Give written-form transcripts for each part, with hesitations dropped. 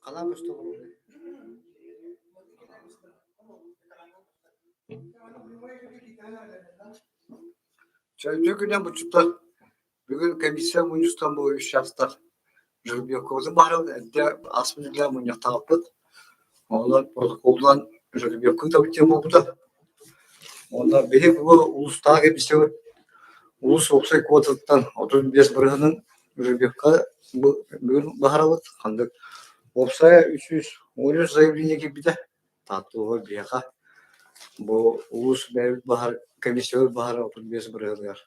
Ханан көстө олоруй? Чөлдүү күнэ буччуттар бүгүн комиссия мунньустан бу үс чаастар жеребьевкабытын баһарабыт эрдэ ааспыт үлэ мунньахтаабыппыт. Онон протоколунан жеребьевка ыытабыт диэн буолбута. Уонна биһиги бу улуустааҕы комиссиябыт улуус уопсай квотатыттан 35 бырыһыанын жеребьевка бүгүн баһарабыт. Ханнык уопсайа 313 заявление киирбитэ. Таатталыгар биһиэхэ бу улуус бэйэбит баһар комиссиябыт баһара 35 бырыһыаныгар.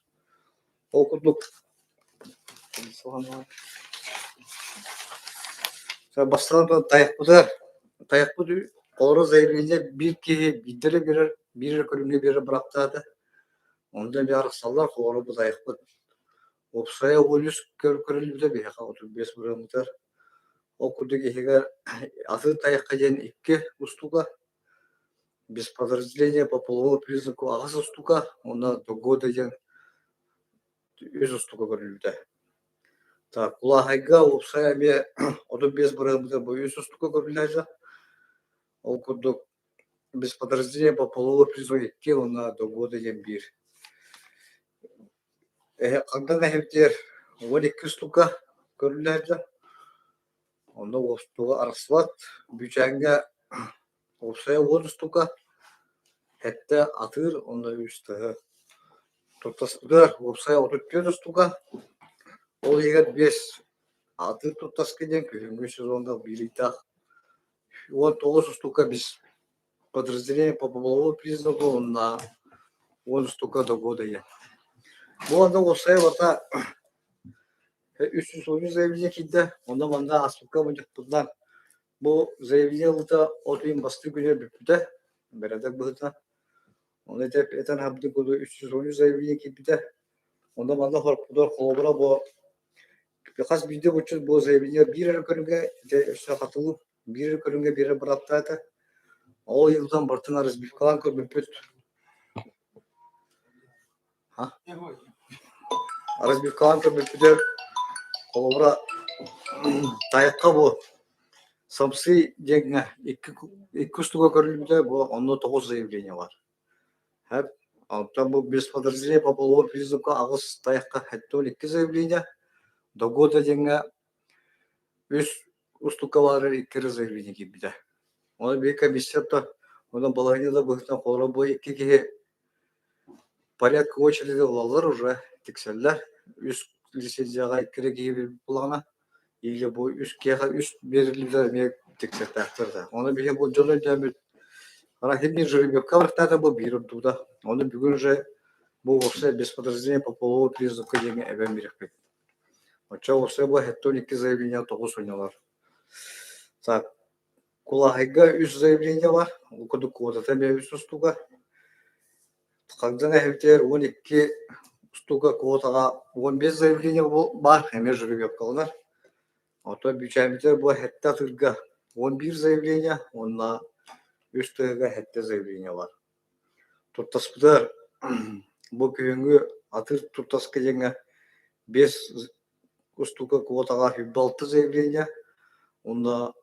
Ол курдук бастатан туран тайахпытыгар тайахпыт олору заявление биир киһи биирдэ эрэ биэрэр, биир эрэ көрүҥҥэ биэрэр бырааптаата. Онно эмиэ арахсаллар, холобура бу тайахпыт уопсайа 13 көрүллүбүтэ биһиэхэ 35 бырыһыаммытыгар. Ол курдук иһигэр атын тайахха диэн икки устууга, без подразделения по половому признаку аҕыс устууга уонна до года диэн үс устууга көрүллүбүтэ. Так, Кулааһайга уопсайа эмиэ 35 бырыһыаммытыгар бу үс устууга көрүллэ Ол курдук без подразделения по половому признаку икки уонна до года диэн биир. Эһэ хантан эһэбитигэр 12 устуука көрүллэ Онно уостуга арахсыбат. Бүчээҥҥэ уопсайа 10 устуука, сэттэ атыыр уонна үс тыһы. Туртаспытыгар уопсайа 34 устуука, ол иһигэр биэс атыыр туртаска диэн күһүҥҥү сезоҥҥа биир ыйдаах 19 устуука без подразделение по половому признаку уонна 10 устуука до года диэн. Бу онно уопсайа барыта 313 заявление киирдэ. Онно манна ааспыкка мунньахпытынан бу заявление ылыыта от ыйын бастакы күнүгэр бүппүтэ, бэрээдэк быһыытынан. Ону этэн аһарбытын курдук 313 заявление киирбитэ. Онно манна хорпутугар холобура бу хас биирдии булчут бу заявление биир эрэ көрүҥэ ити өссө хатылыы биир эрэ көрүҥҥэ биэрэр бырааптаата. Ол ыйытан барытын разбивкалаан көрбүппүт. Разбивкалаан көрбүппүтүгэр холобура тайахха бу самсы диэҥҥэ икки икки устуга көрүллүбүтэ бу онно тоҕус заявление бар. Һэп оттон бу без подразделения по половому признаку аҕыс тайахха 72 заявление, до года диэҥҥэ үс устукка баара икки эрэ заявление киирбитэ. Ону биир комиссията онон балаһыанньа да быһыытынан холобура бу икки киһи порядка очереди ылаллар уже тиксэллэр. Үс лицензияҕа икки эрэ киһи биэрбит буоллаҕына или бу үс киһиэхэ үс биэриллибитэ эмиэ тиксиэхтээхтэр да. Ону биһиги бу дьон өйдөөммүт Рахимир жеребьевка барыктаата бу биир ордугда. Ону бүгүн уже бу уопсай без подразделения по половому признаку диэҥҥэ эбэн биэриэхпит. Оччо уопсай бу 72 заявление тоҕус унньалар. Так, Кулаһайга үс заявление бар, ол курдук квотата эмиэ үс устуга. Хагдан эһэбитигэр 12 устуга квотаҕа 15 заявление баар, эмиэ жеребьевкаланар. Оттон Бүчээммитигэр бу сэттэ атыырга 11 заявление уонна үс тыһыга сэттэ заявление бар. Туртаспытыгар бу күһүҥҥү атыыр туртаска диэҥҥэ биэс устуука квотаҕа 26 заявление уонна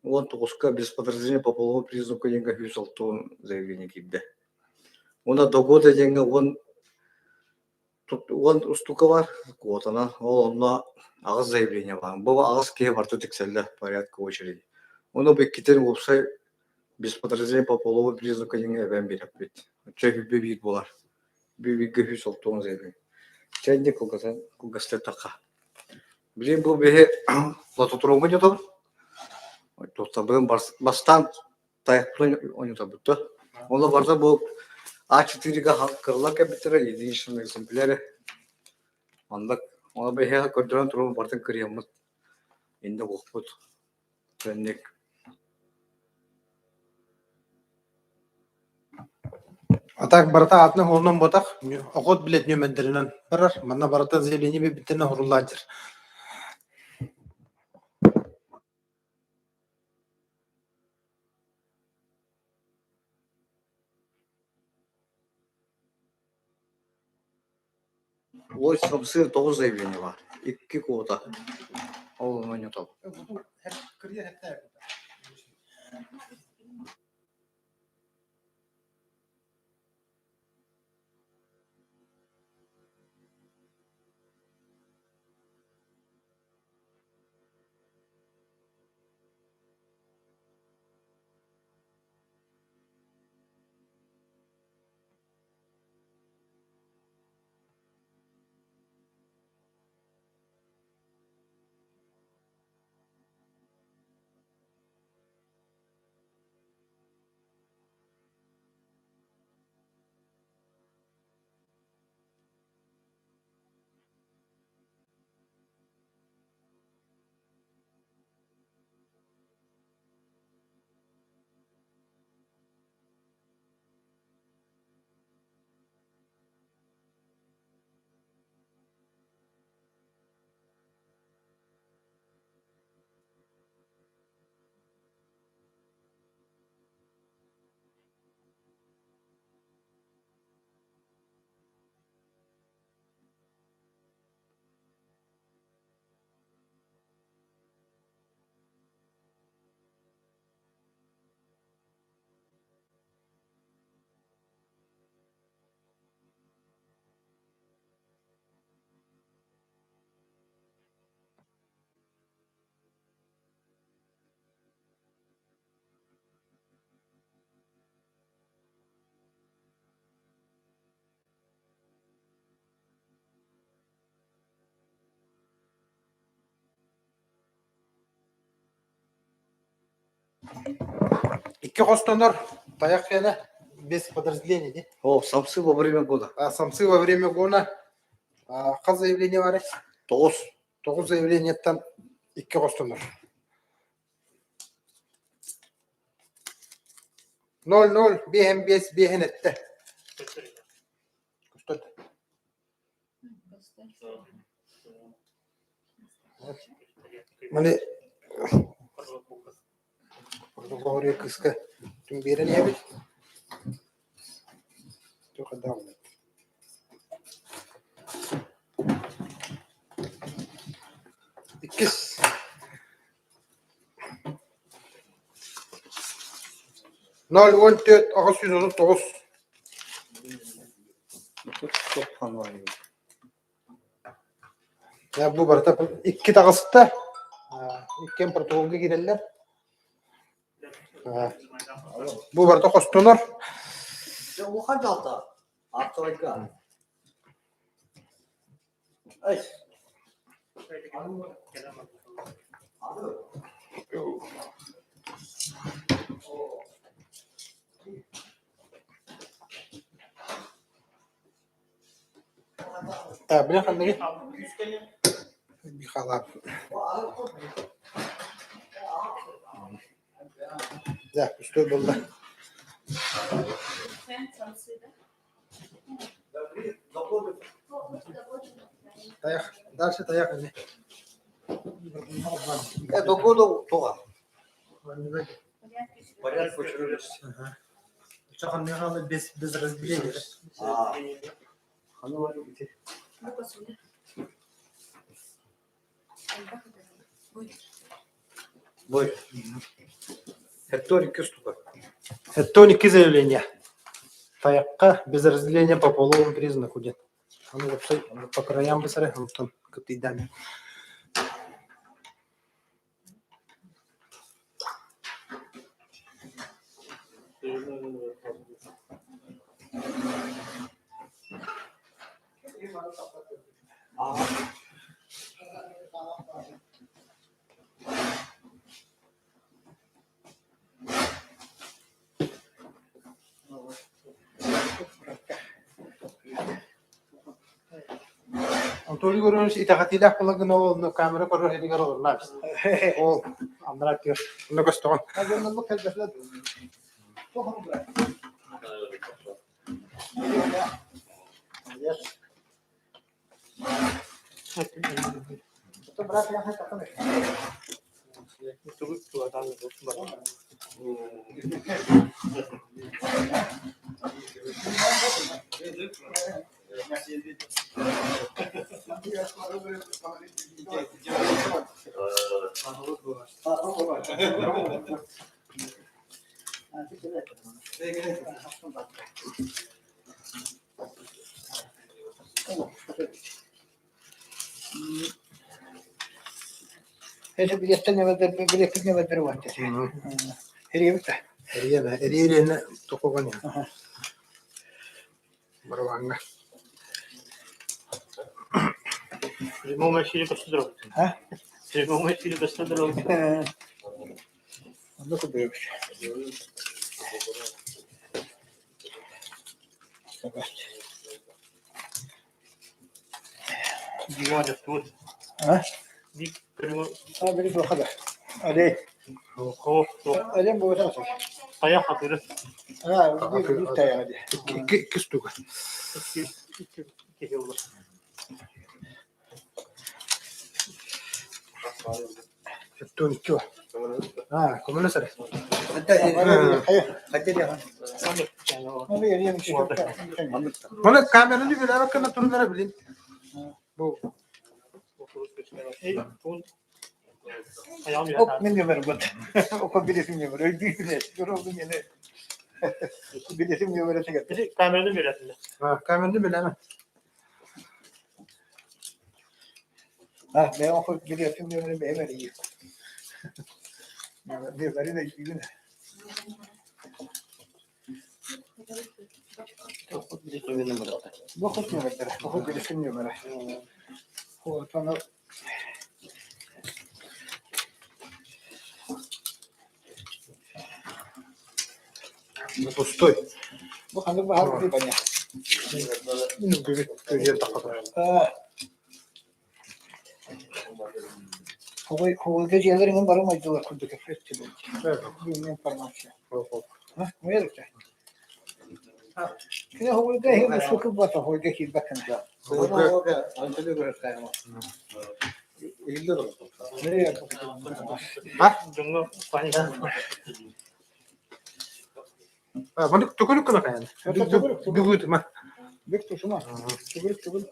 19-ка без подразделения по половому признаку диэҥҥэ 160 заявление киирдэ. Уонна до года диэҥҥэ уон уон устуука бар квотанан, ол онно аҕыс заявление баар. Бу аҕыс киһи барыта тиксэллэр порядка очереди. Уонна бу иккитин уопсай без подразделения по половому признаку диэҥҥэ эбэн биэрэппит. Оччо сүүрбэ биир буолар. Бииргэ 160 заявление. Чэ инник кылгатан кылгастыахха. Билигин бу биһи лототроҥҥа дьотобут. Туттарбытын бастаан тайахпытын ойутабыт да. Онно барыта бу А4-га кырыллан кэлбиттэрэ единичный экземпляре. Маннык ону биһиэхэ көрдөрөн туран барытын кырыйаммыт иннэ буолбут. Кэнник А так барыта аатынан уһулунан буотах, охот билет нүөмэрдэринэн барар, манна барыта заявление биэрбиттэринэн уһуруллааччы. Лось хамсыыр тоҕус заявление баар, икки квота. Ол онно ньутал. Икки хостонор тайах фена без подразделений, не? О, самцы во время года. А самцы во время гона хас заявление бар? Тоҕус. Тоҕус заявлениеттан икки хостонор. 0-0 биэһэн биэс биэһэн эттэ. Көстөр. Маны Протоколоруйа кыыска түҥ биэрэн иһэбит. Туох хайдах Иккис 0,14 839. Дьэ, бу барыта икки таҕыста. Иккиэн протоколга киирэллэр. Бу барыта хостонор. Дьэ, улахан дьаһалта. Ааптарга. Ай. Так, били ханныгый? Михалап. Да, пустой буолла. Тайах, дальше тайах ини. До года туга. Порядок Ага. Без, без разделения. Бой. Hector икки штука. Это икки заявление. Тайахха без разделения по половому признаку диэн. Аны уопсай по краям бысары, онтон кытыйдаан. Анатолий Гурьевич итэҕэтиилээх буолан гына ол онно камера көрөр иһигэр олорно Ол анараа өттүгэр онно көстөҕүн. Эрийэн эрийэн токуган Барабаҥҥа. Прямом эфире көстө Прямом эфире көстө Икки икки штука. Икки А, көмөлөс эрэ. Маны камераны билээбэккэ турунара билин. Бу камераны билээмэ. Пустой. Бу ханнык баһаар бу баня. Хоҕойга дьиэлэр иҥин бары майдылар курдук эффективный. Информация. Кини хоҕойга иһин устуку бата хоҕойга киирбэккин. Маннык төкүнүк гына хайан. Бүгүт ма. Бүк тушума. Түгүрүк түгүл.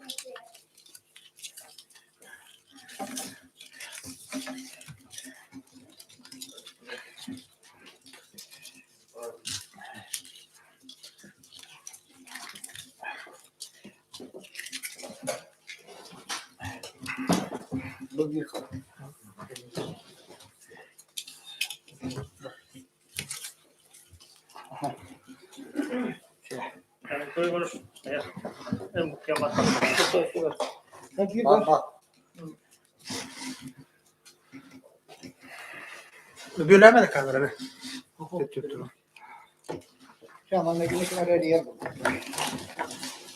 Бүлээмэ камераны.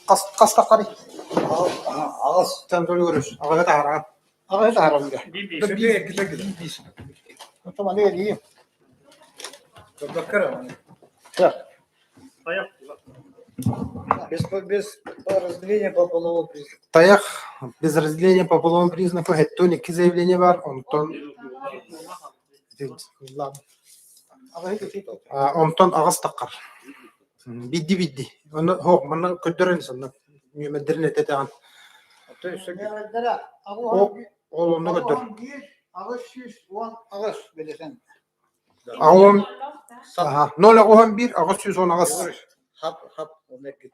Хас таххарый? Аҕыс. Тан көрүс. Аҕыһы таһараҕын. Аҕыһы таһараҕын дьэ. Биир. Оттон аны эрийим. Без разделения по половому признаку. Тайах без разделения по половому признаку хэттон икки заявление бар, онтон онтон аҕыс таххар. Бидди бидди. Онно хоох манна көрдөрөн сонно нүөмэрдэрин этэтэҕин. Ол онно көрдөр. 818 билесен. Аҕыс 081 818. Хап хап он екі.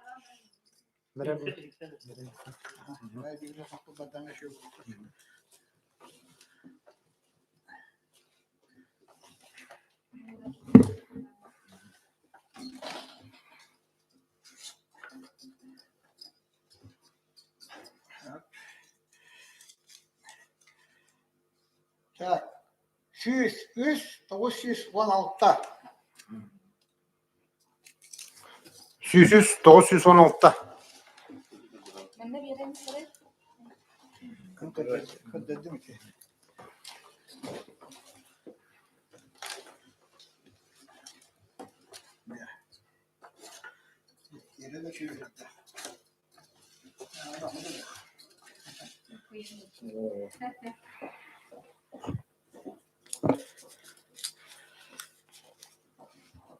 Так, 103 916. 103 916. Көрдөрдүм ити.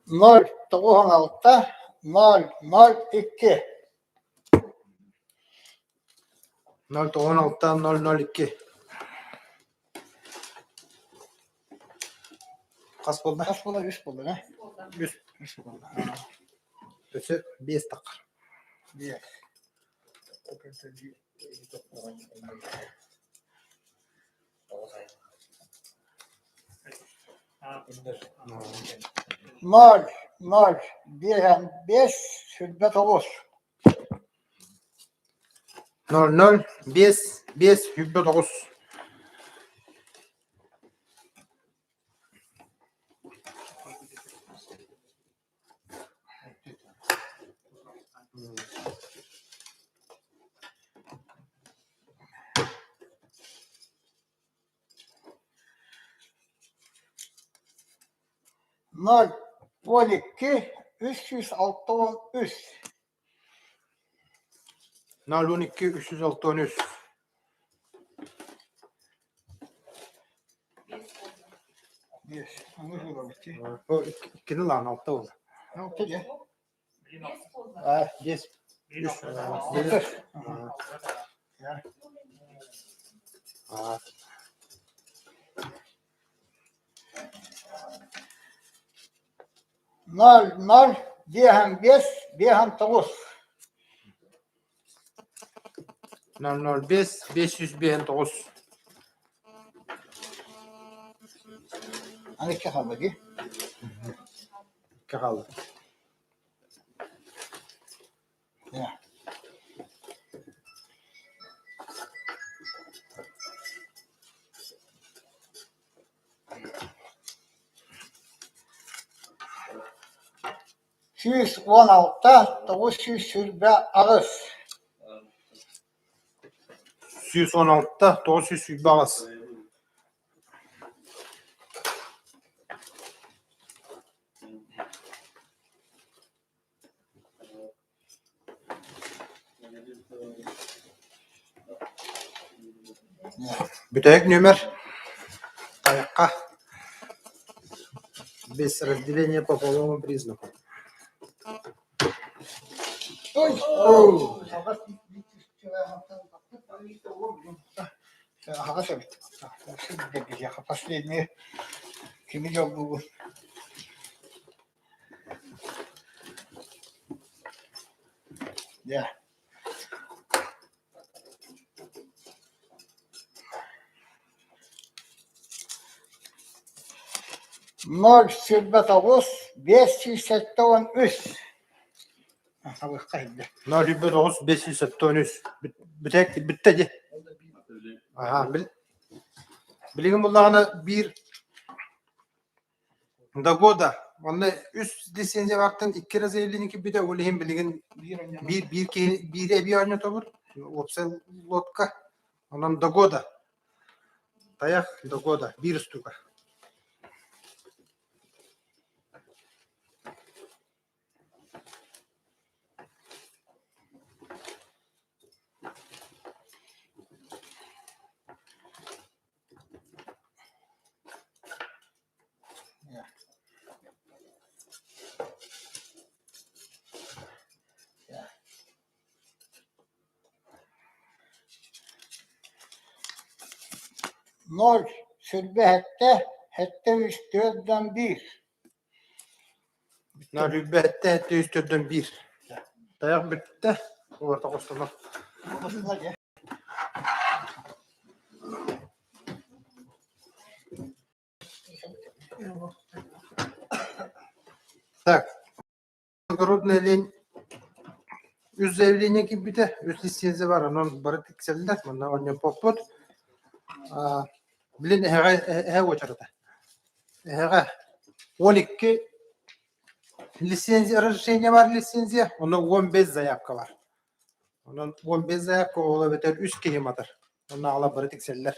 Ноль 96 ноль ноль икки. 096 002. Хас буолла? Хас буола үс буолла, э? Үс. Үс буолла. Өссө биэс таххар. Биэс. Ноль ноль биэһэн биэс сүүрбэ тоҕус. 00 5 5 29. Ноль 12 363. 0 12 363. Биэс. Аны буолабыт дии. Иккини ылаан алта буолла. Алта дьэ. А, биэс. Үс. Алта. А. Ноль ноль биэһэн биэс биэһэн тоҕус. 005 559. Аны икки хаалла дии. Икки хаалла. 116 928. 116 928. Бүтэһик нүөмэр тайахха без разделения по половому признаку. Аһаҕас эбит. Последний кими дьоллуубун. Дьэ. 029 573. Табыахха иһиллэр. 029 573. Бүтэк бүттэ дии. Аха, билигин буллаҕына биир До года. Онно үс лицензия бартан икки эрэ заявление киирбитэ, ол иһин билигин биир биир киһи биири эбии оонньотобут, уопсай лодка. Онон до года. Тайах до года, биир устуука. 027 73 41. 027 741. Тайах бүттэ. Олорто хостоно. Так, Благородная лень үс заявление киирбитэ, үс лицензия бар, онон бары тиксэллэр, манна оонньоппоппут. Билин эһэҕэ эһэ уочарата. Эһэҕэ 12 лицензия, разрешение бар лицензия, онно 15 заявка бар. Онон 15 заявка ол эбэтэр үс киһи матар. Онно аҕала бары тиксэллэр.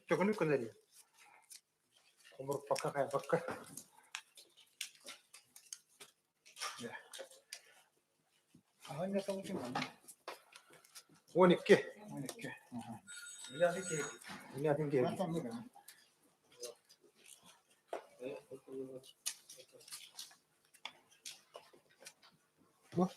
Төкүнүк гынар Хомуруппакка хайаппакка. 12. 12. Билятин киһи. Бу.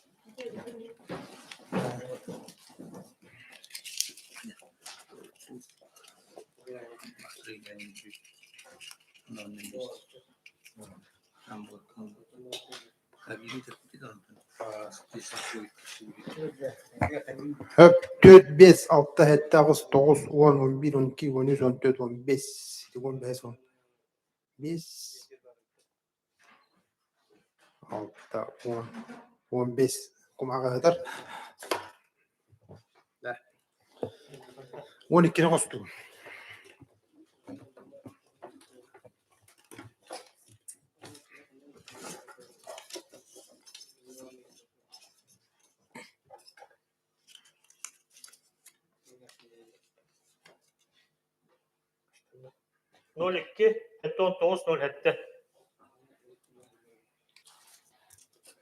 Хөп түөрт биэс алта сэттэ аҕыс тоҕус уон он биир он икки он үс он түөрт он биэс он бэс он биэс алта уон он биэс кумааҕыһытар он иккини хостуум 02 79 07.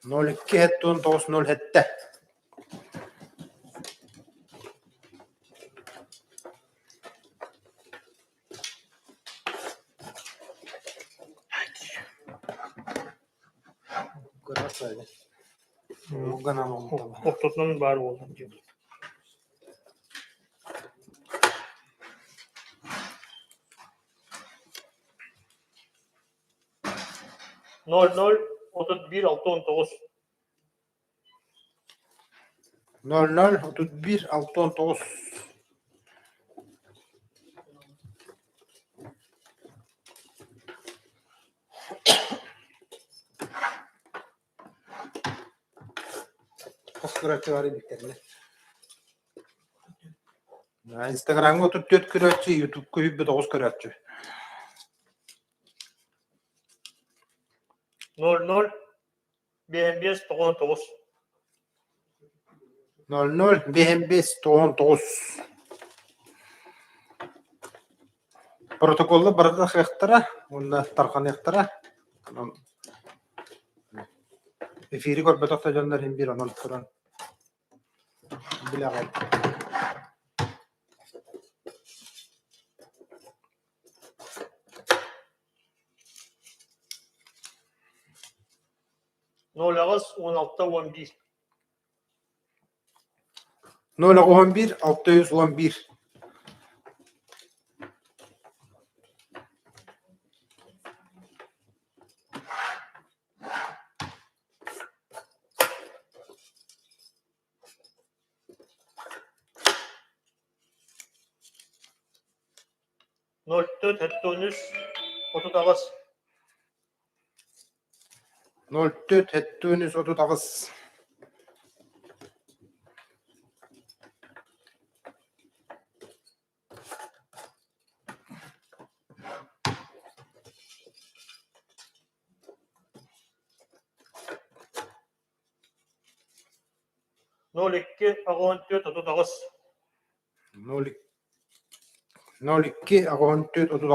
02 79 07. Ортотунан баар буолла дии. 00 31 69 00 31 69 Хос көрөөччү баар эбиттэринэ. Инстаграмҥа 34 көрөөччү, Ютубка 109 көрөөччү. 00 55 99 00 55 99 Протоколлар барыта тахсыахтара уонна тарҕаныахтара. Онон эфири көрбөтөх да дьоннор иһин биир онон туран билэҕин. 08 16 11 011 611 04 73 38 04 73 38 02 84 38 02 84 38 09 93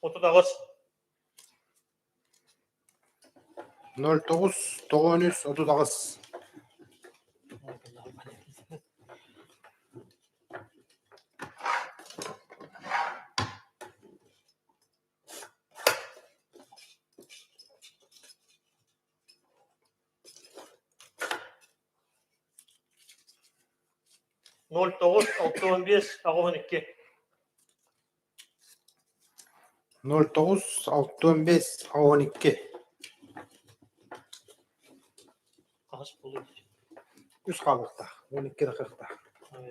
38 09 93 38 09 65 82 09 65 12 Хаһыс буолуой? Үс хаалыахтаах, 12 тахыахтаах. 00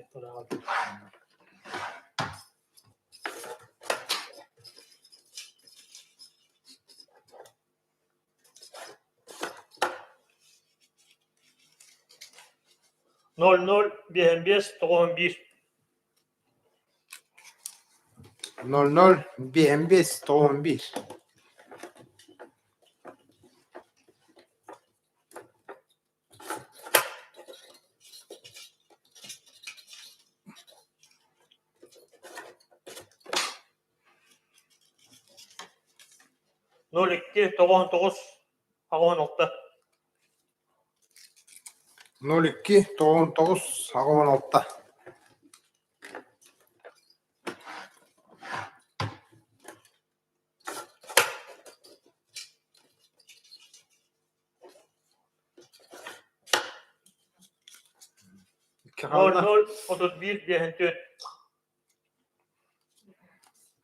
55 91 00 55 91 02 99 86 02 99 86 00 31 54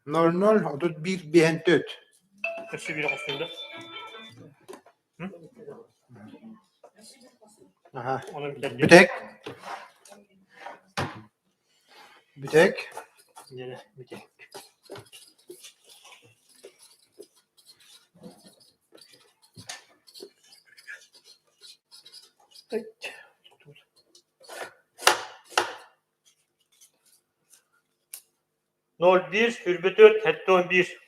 00 31 54 Өссө биир хостунда. Аха. Оны бүтэрдим. Бүтэк. Бүтэк. Дьэ, бүтэк. 01 24 71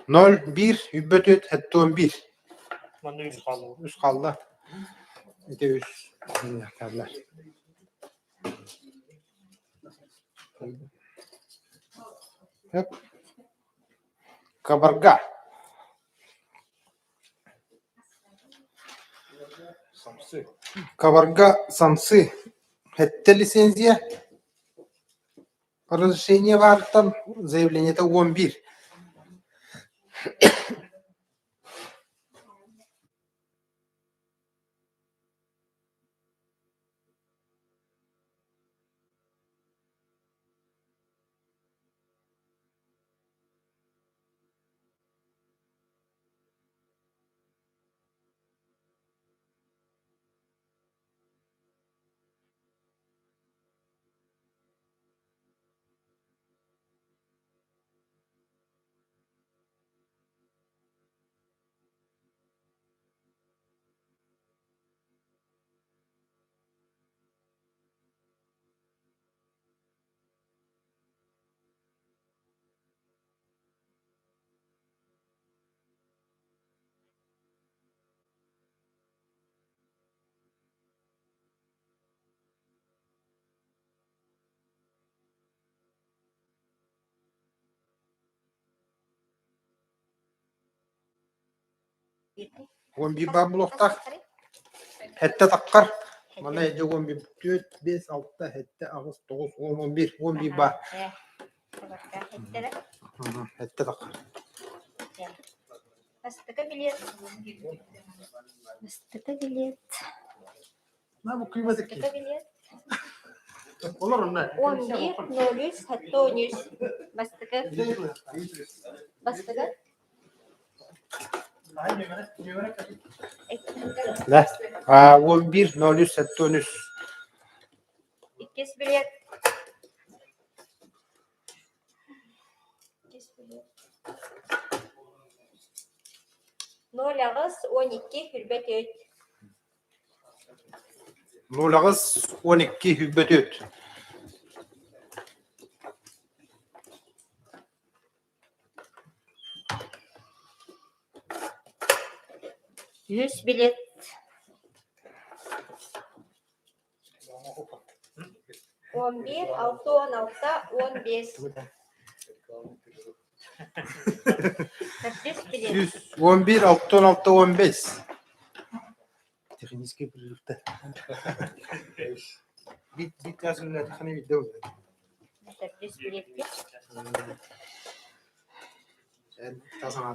01 24 71 Манна үс хаалла. Үс хаалла. Ити үс. Хаалла. Кабарга. Кабарга самсы. Сэттэ лицензия. Разрешение баартан заявлениета 11. 11 баар буолуохтаах. Сэттэ таххар. Манна дьэ 11 түөрт, биэс, алта, сэттэ, аҕыс, тоҕус, уон, 11, 11 баар. Сэттэ таххар. Бастакы билет. Бастакы билет. На бу күйбэт Бастакы билет. Олор онно. 11 03 73. Бастакы. Бастакы. Да. А 11 03 73. Иккис билет. Иккис билет. 08 12 24. 08 12 24. Үс билет. 11 6 16 15. Төрдүс билет. 111 6 16 15. Технический прерывта. Бит бит yazımına таханы видео. Төрдүс билетти. Таза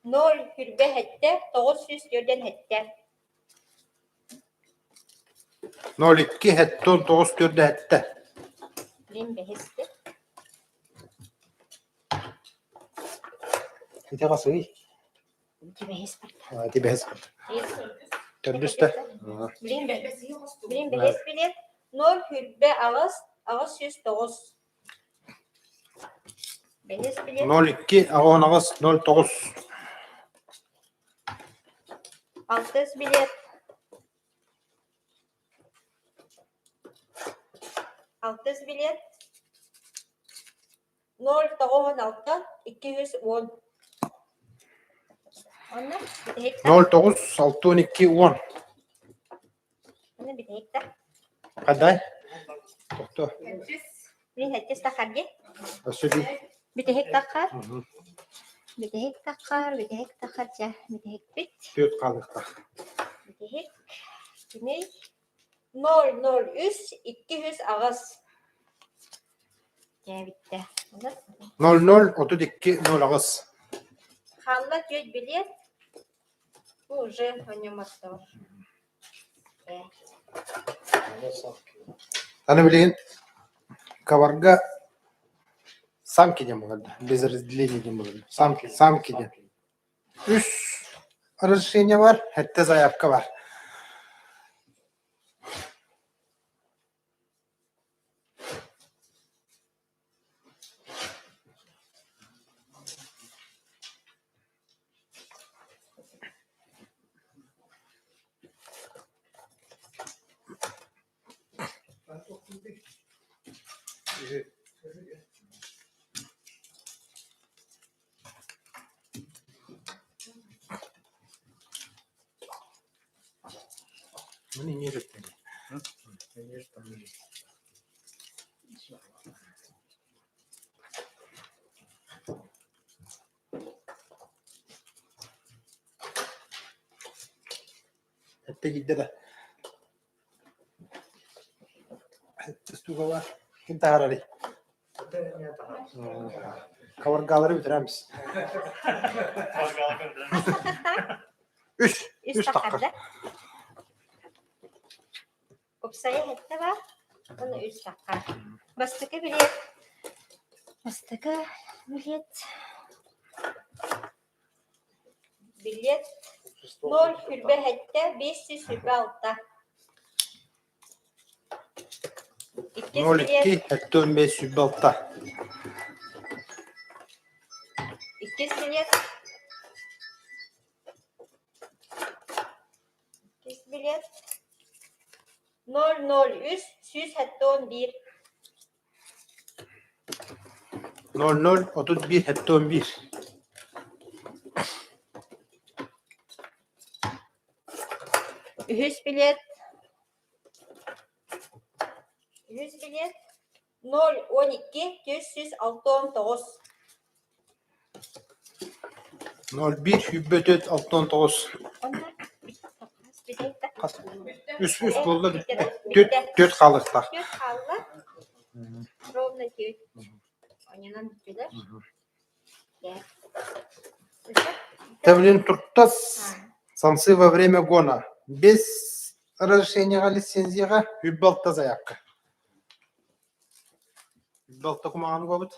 0 хүрбэ сэттэ 947. 02 79 47. Билин бэһисти. Ити хасый? Ити бэһис барда. Ити бэһис барда. Төрдүс да? Билин билин бэһис билет 0 хүрбэ аҕыс 809. Бэһис билет 02 аҕыс 09. Алтыс билет. Алтыс билет 0 96 210. Онно бүтэһик 09 6 12 10. Онно бүтэһик да. Хадай? Тохто. Мин сэттис таххар дии. Өссө би. Бүтэһик таххар. Бүтэһик таххар, бүтэһик таххар дьэ, бүтэһикпит. Түөрт хаалыахтаах. Бүтэһик. Кини 0 0 3 208. Дьэ бүттэ. 00 32 08. Хаалла түөрт билет. Бу уже оонньоммоттор. Аны билигин Кабарга самки диэн буолар без разделения диэн буолар. Самки, самки диэн. Үс разрешение бар, сэттэ заявка бар. Маны не жетпейді. Эттэ киирдэ да. Тустууга бар. Ким таһаарарый? Каваргалары бүтэрэмис. Үс. Үс Үс таххар. таххарда. Упсайа хэттэ бар. Уонна үс таххар. Бастакы билиэт. Бастакы билиэт. Билиэт 0 сүүрбэ сэттэ 526. Иккис 0 билиэт 2 75 26. Иккис билиэт. Иккис билиэт 003 171. 00 31 71. Үһүс билиэт Үһүс билиэт 012 469. 01 24 69. Онно Хас? Үс үс буолла бүттэ. Түөрт түөрт хаалыахтаах. Түөрт хаалла. Ровно түөрт. Онньонон бүттүлэр. Тавлин туртас самсы во время гона. Без разрешения лицензияҕа үп-балта заявка. Үп-балта кумаҕаны буолбут.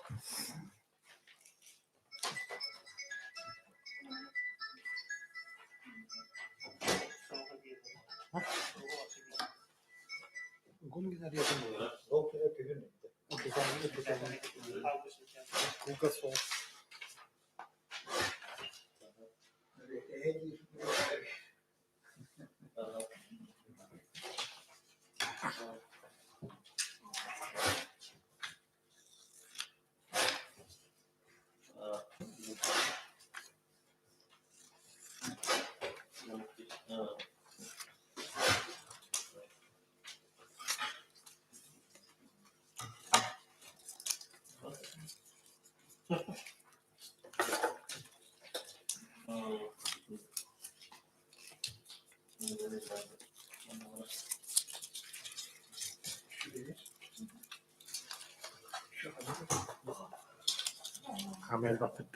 Хаамыйар баппыт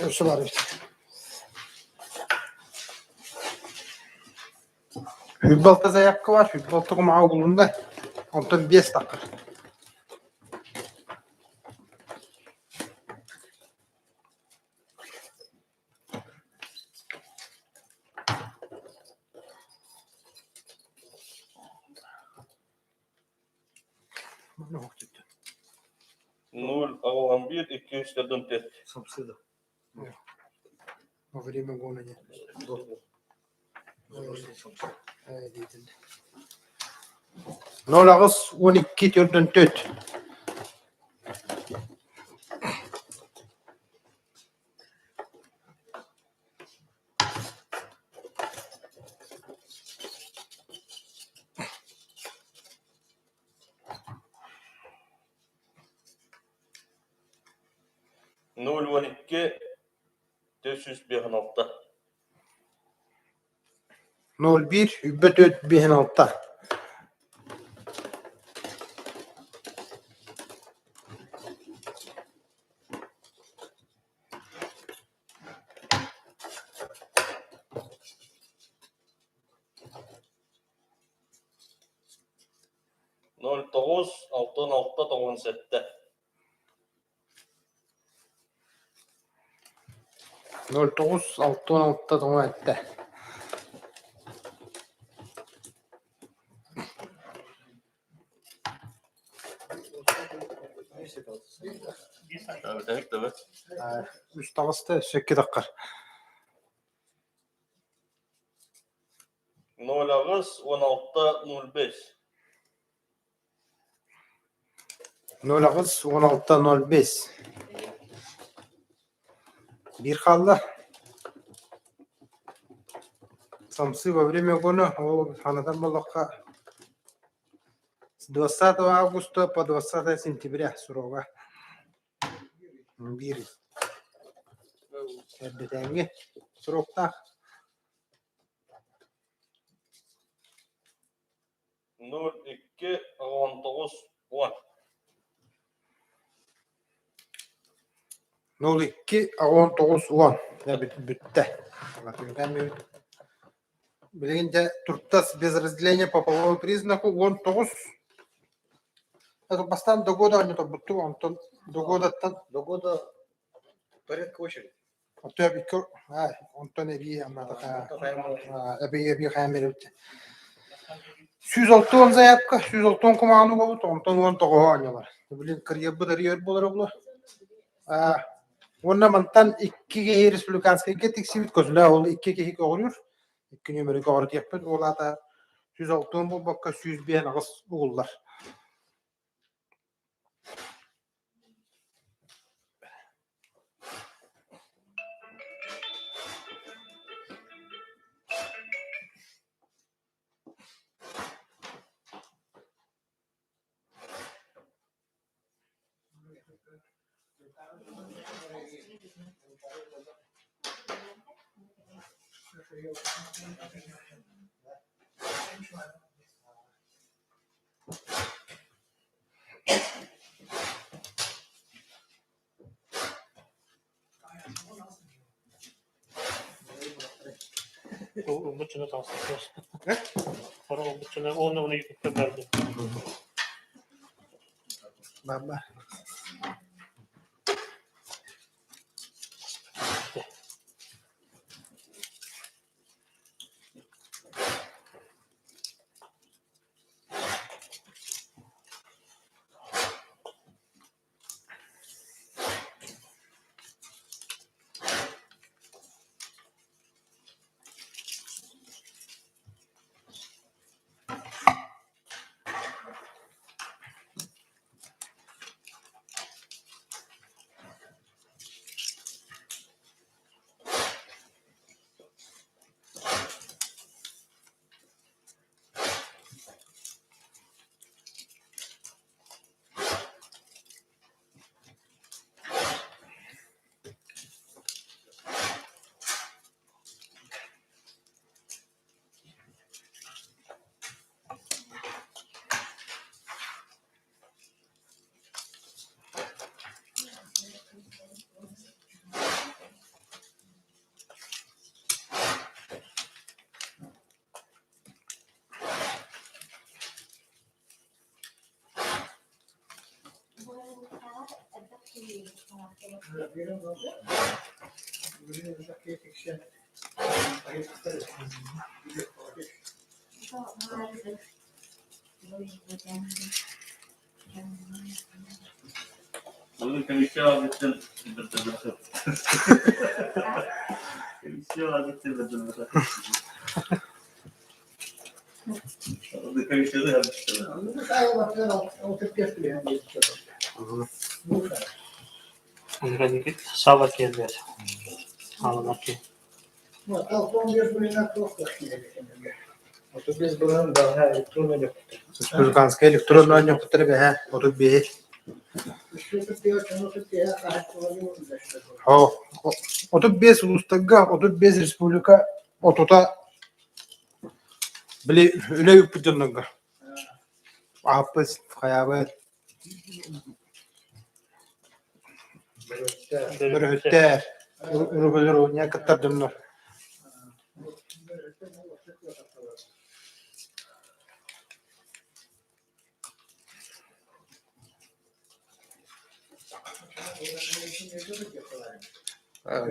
Өссө баар эбит. Сүүрбэ алта заявка баар, сүүрбэ алта кумааҕы булунна, онтон биэс таххар. Ноль 11 204. Самсыда. Во время гона нет. Ноль аҕыс уон икки төрдөн төрт. Ноль 12 456. Ноль биир үбэ төрт биэһин алта. 09 66 97. 09 66 97. Үс таҕыста, өссө икки таххар. 08 16 05. 08 16 05. Биир хаалла. Самсы во время угона, ол санатар буоллахха с 20 августа по 20 сентября срога. Биир эрдэтээҥҥи сроктаах. 02 19 10. 02 19 10. Бүттэ. Билигин дьэ туртас без разделения по половому признаку 19. Это бастаан до года не торбуттук, онтон до годаттан До года порядка очередь. Оттон икки онтон эбии эбии эбии хайан беребит. 160 заявка, 160 кумааны угабыт, онтон 19 оонньолор. Блин, кырыйарбыт арыйар буолар була. Уонна мантан икки киһи республиканскайга тиксибит көзүлэ ол икки киһи көҕүрүүр. Икки нүөмэри көҕүрүтүөхпүт. Ол аата 160 буолбакка 105 угуллар. Ылбыччына таҕыстар. Хора ылбыччына уонна уну ютубка барды. Баба. Саба киэрбэт. Хааланар Республиканскай электронный оонньоохтор бэһэ 35. 35 улуустарга 35 республика отута били үлэ ыыппыт дьоннорго аһаппыт хайаабыт бөрөһүттэр урукулар кыттар дьоннор.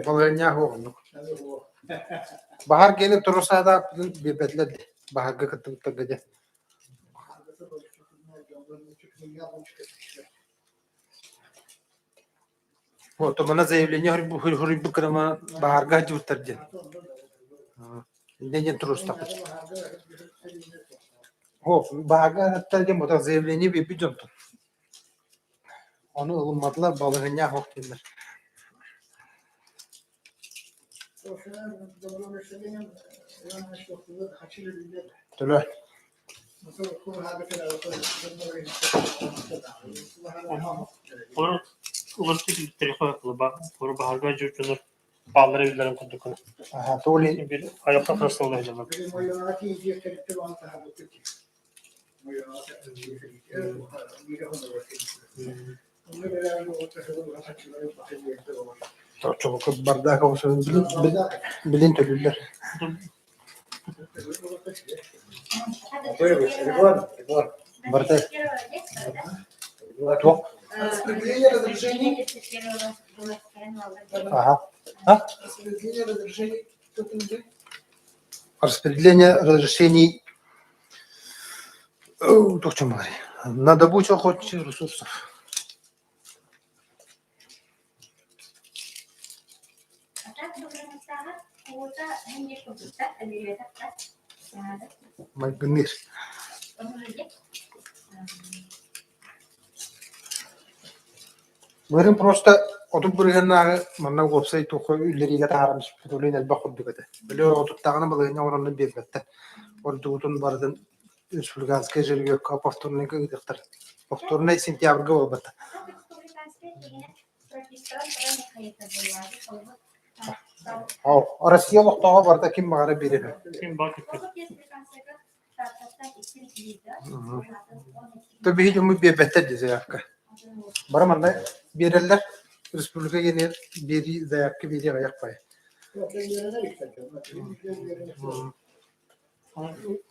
Балаһыанньаах уһуннук. Баһар киэнин турусаада биэрбэтилэр дии. Баһарга кыттыбыттарга дьэ. Вот, манна заявление суруйбут гына баһарга сылдьыбыттар диэн. Инньэ диэн туруорустахпыт. О, баһарга сылдьыбыттар диэн ботах заявление биэрбит дьонтон. Ону ылымматылар, балаһыанньаах ох дииллэр. Төлөө. Олор уларытыы киллэртэриэххэ баһарга дьоннор бааллара биллэрин курдук гына. Аха, толи Биир айылҕа харыстабыла сылдьаллар. Чолоку бардаак оҕусун билин төлүүллэр. Барыта туох? Распределение разрешений. Ага. А? Распределение разрешений. Распределение разрешений на добычу охотничьих ресурсов. Майгыныыр. Быһын просто 30 бырыһыаннааҕы манна уопсай туохха үллэриигэ таһааран испит элбэх курдук этэ. Били отуттааҕына балаһыанньа оҥороннор биэрбэттэр. Ордугутун барытын республиканскай жильёкка повторнайга ыытыахтар. Повторнай сентябрьга буолбата. Россия олохтооҕо барыта ким баҕара биэрэр. Ким баар кыттар. То биһи дьоммут биэрбэттэр дии заявка. Бары манна биэрэллэр. Республика генер биэрии заявка биэрии аҕыйах баайа.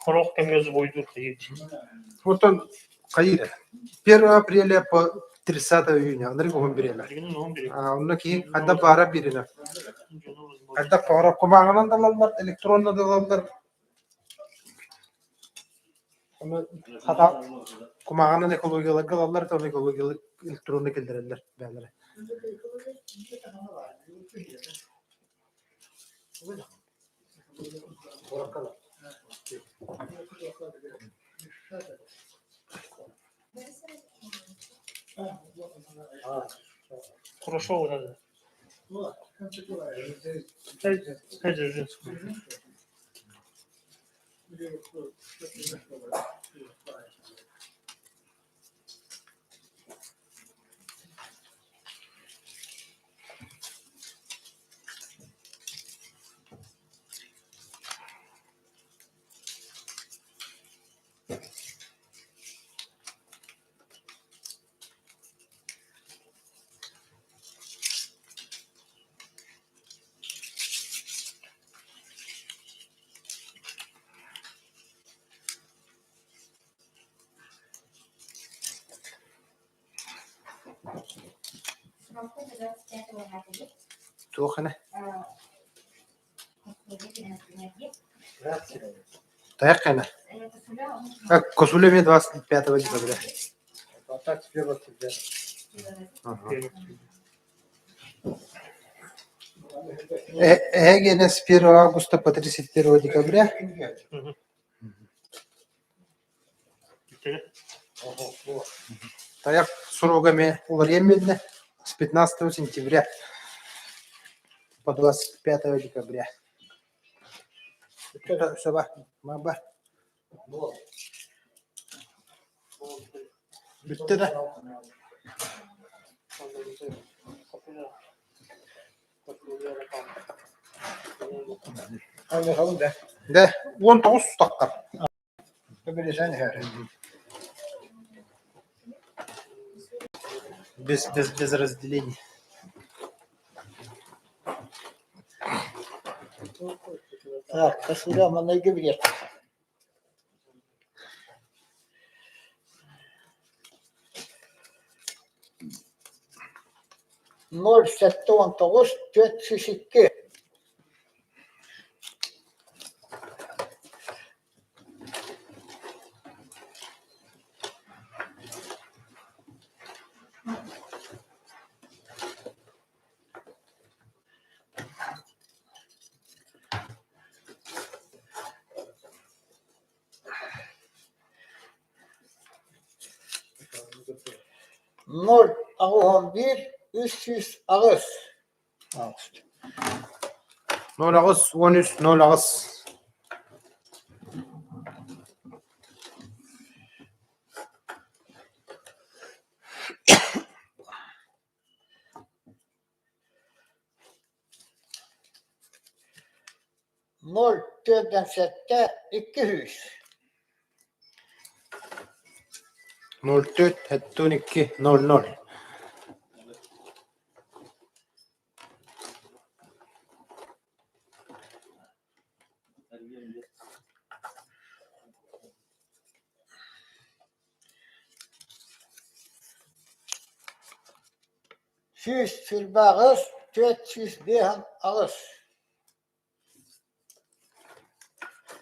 Хорох кэмҥэ сбойдуур хайыы. Оттон хайыы 1 апреля по 30 июня анарыг уһун бириэмэ. Билигин уһун бириэмэ. Онно киһи хайдах баара биэринэ. Хайдах баара кумааҕынан да ылаллар, электронно да ылаллар. Ону хата кумааҕынан экологияларга ылаллар, то экологиялар электронно киллэрэллэр бээлэрэ. Хорошо вот это. Дзержинскую. Туох ene? Тайах кайна. Косуля мне 25 декабря. Эгене с 1 августа по 31 декабря. Тайах срогами уларыйан с 15 сентября по 25 декабря. Сөба, маба. Бүттэ да? Да, 19 таххар. Без, без, без разделения. Так, косуля манайга билет. 079 402. 081 308. 08 13 08. 047 200. 04 72 00.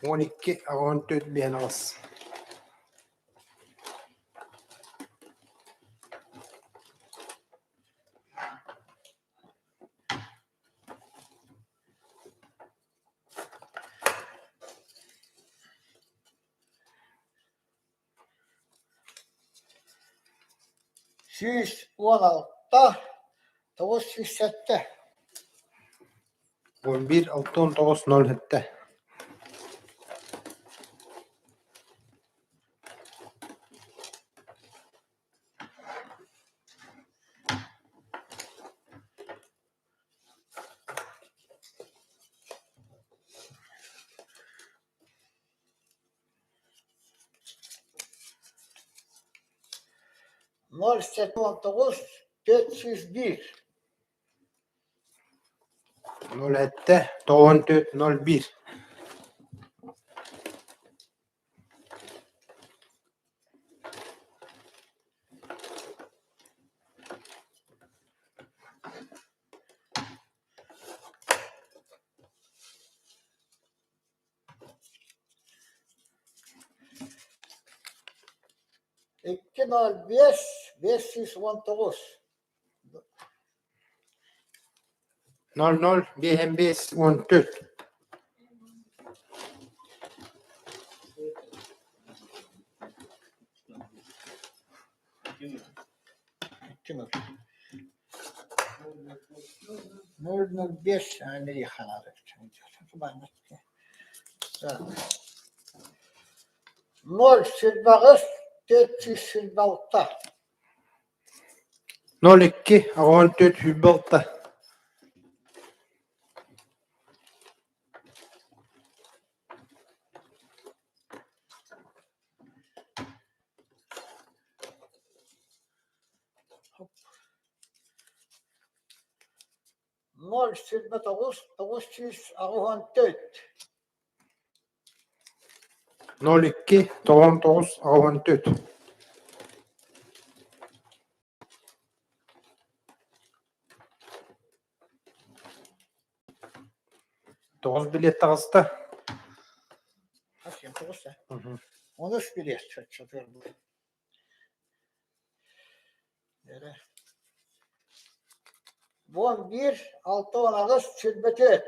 128, 458. 12 14 58. 116, 907. 11 69 07. 079 401. 07 94 01. 205 519. 00 55 14. 2 005 Американары. 028 426. 02 14 26. 029 984. 02 99 84. 9 билет таҕыста. Хас 9 13 билет 11 6 18 24.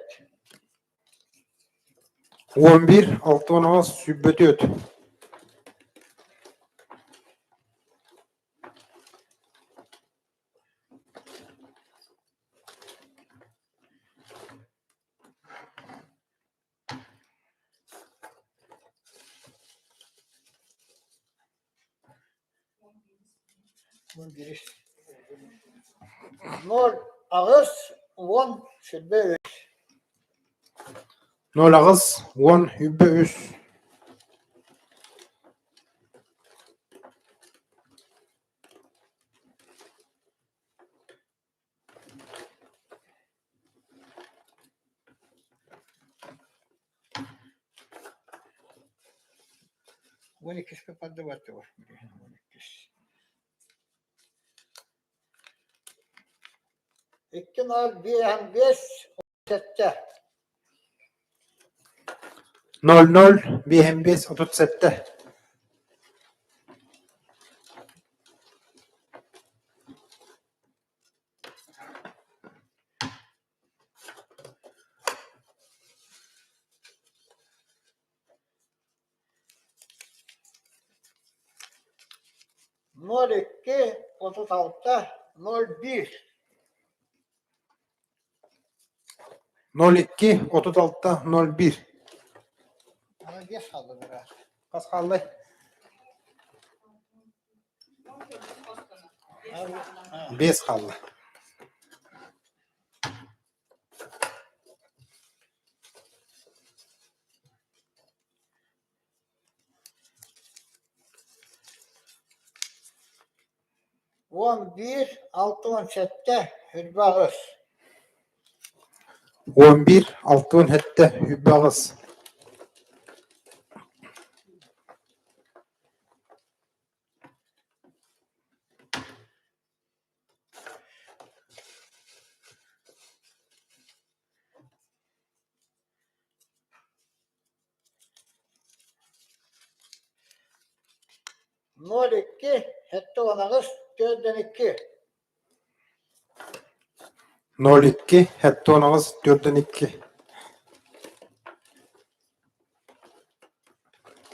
11 6 18 24. 11 08 10 23. 08 10 23. 12 поддавать его. 12. 2 0 5 5 37. 00 55 37. 02 36 01. 02 36 01. Ана 5 қалды бірақ. Хас хааллай? 5 хаалла. 11 67 28. 11 67 28. 02 78 42. 02 78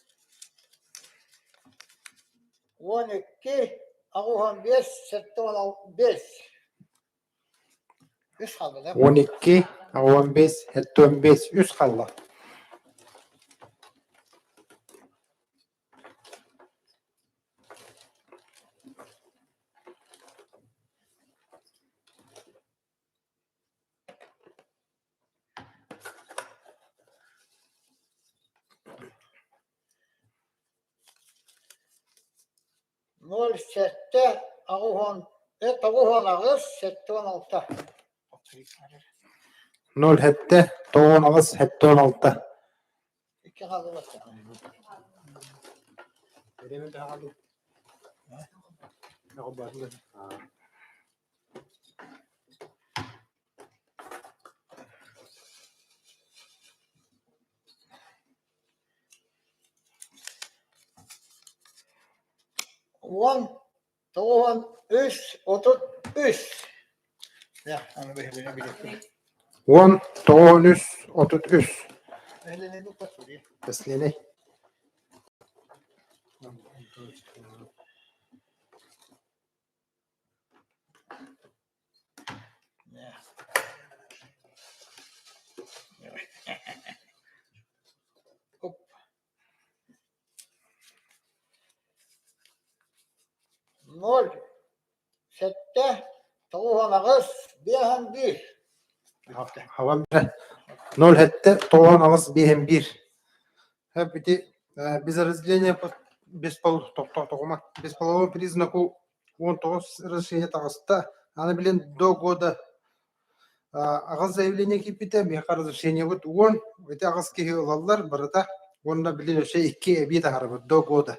42. 12 85 75. Үс қалды да. 12 15 75 үс хаалла. 07 80 98 76. 07 98 76. Икки қалды баста. 10 93 33. Ya, аны бэһилэни билэппин. 10 93 33. Бэһилэни туппат Тэслиэнэй. Оп. 0 7 98 5 1. Хавам 0 7 98 5 1. Ити без разделения без пол тоқтоғыма без полового признаку 19 разрешение таҕыста. Аны билин до года аҕыс заявление киирбитэ, миэхэ разрешениебыт 10, ити аҕыс киһи ылаллар барыта уонна билин өссө икки эбии таһаарабыт до года.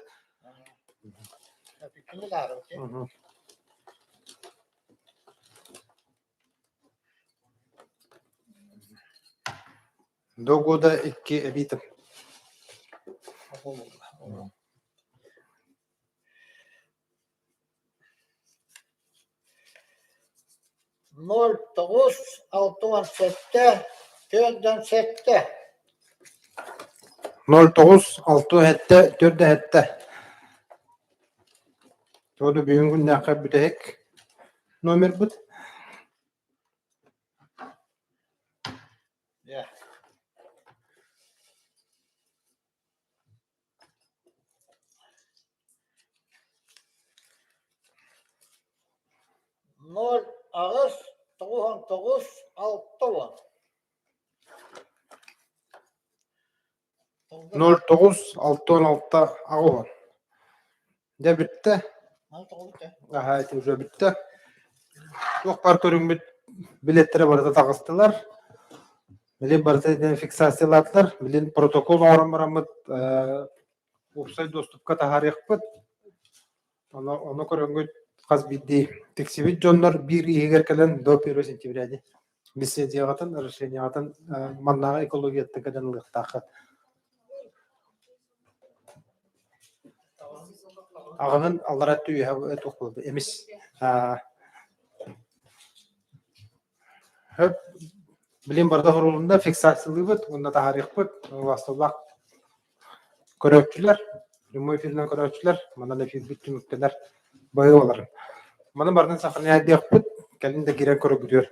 До года икки эбии 09 67 47. 09 67 47. Тоду бүгүн күннээххэ бүтэһик номербыт. Yeah. 08 99 60. 09 66 80. Дьэ бүттэ. Аһа, ити уже бүттэ. Туох баар көрүҥмүт Билеттэрэ барыта таҕыстылар. Билин барыта итинэн фиксациялаатылар. Билин протокол оҥорон бараммыт уопсай доступка таһаарыахпыт. Ону, ону көрөҥҥүт хас биирдии тиксибит дьоннор биир иһигэр кэлэн до 1 сентября дии лицензияҕытын, разрешениеҕытын маннааҕы экологияттан кэлэн ылыахтааххыт. Аҕыһын аллара өттө үөһэ туох буолбут эмис Хөп билин барыта сурулунна фиксациялыыбыт уонна таһаарыахпыт убаастабыллаах көрөөччүлэр прямой эфиринэн көрөөччүлэр манан эфирбит түмүктэнэр быһыы боларын. Маны барытын сохраняйдыахпыт кэлин да киирэн көрөгүтүөр.